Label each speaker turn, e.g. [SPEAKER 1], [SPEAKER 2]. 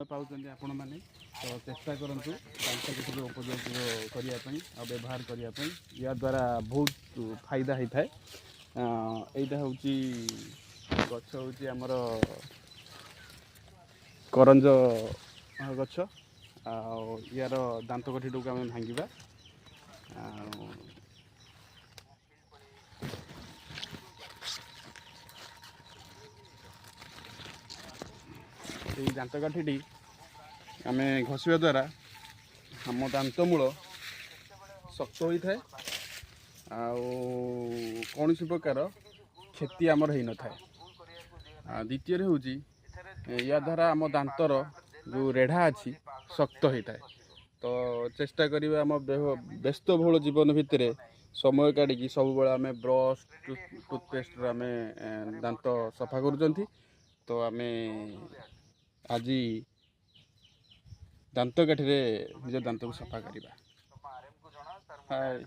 [SPEAKER 1] ପାଉଛନ୍ତି ଆପଣମାନେ ତ ଚେଷ୍ଟା କରନ୍ତୁ ଦାନ୍ତକାଠିର ଉପଯୋଗ କରିବା ପାଇଁ ଆଉ ବ୍ୟବହାର କରିବା ପାଇଁ। ୟା ଦ୍ୱାରା ବହୁତ ଫାଇଦା ହେଇଥାଏ। ଏଇଟା ହେଉଛି ଗଛ, ହେଉଛି ଆମର କରଞ୍ଜ ଗଛ, ଆଉ ୟାର ଦାନ୍ତକାଠିଟାକୁ ଆମେ ଭାଙ୍ଗିବା। ଆଉ ଏଇ ଦାନ୍ତକାଠିଟି ଆମେ ଘଷିବା ଦ୍ୱାରା ଆମ ଦାନ୍ତମୂଳ ଶକ୍ତ ହୋଇଥାଏ ଆଉ କୌଣସି ପ୍ରକାର କ୍ଷତି ଆମର ହେଇନଥାଏ। ଆଉ ଦ୍ୱିତୀୟରେ ହେଉଛି ୟା ଦ୍ୱାରା ଆମ ଦାନ୍ତର ଯେଉଁ ରେଢ଼ା ଅଛି ଶକ୍ତ ହୋଇଥାଏ। ତ ଚେଷ୍ଟା କରିବା ଆମ ବ୍ୟସ୍ତବହୁଳ ଜୀବନ ଭିତରେ ସମୟ କାଢ଼ିକି ସବୁବେଳେ ଆମେ ବ୍ରସ୍ ଟୁଥପେଷ୍ଟରେ ଆମେ ଦାନ୍ତ ସଫା କରୁଛନ୍ତି, ତ ଆମେ ଆଜି ଦାନ୍ତକାଠିରେ ନିଜ ଦାନ୍ତକୁ ସଫା କରିବା। ହାଏ।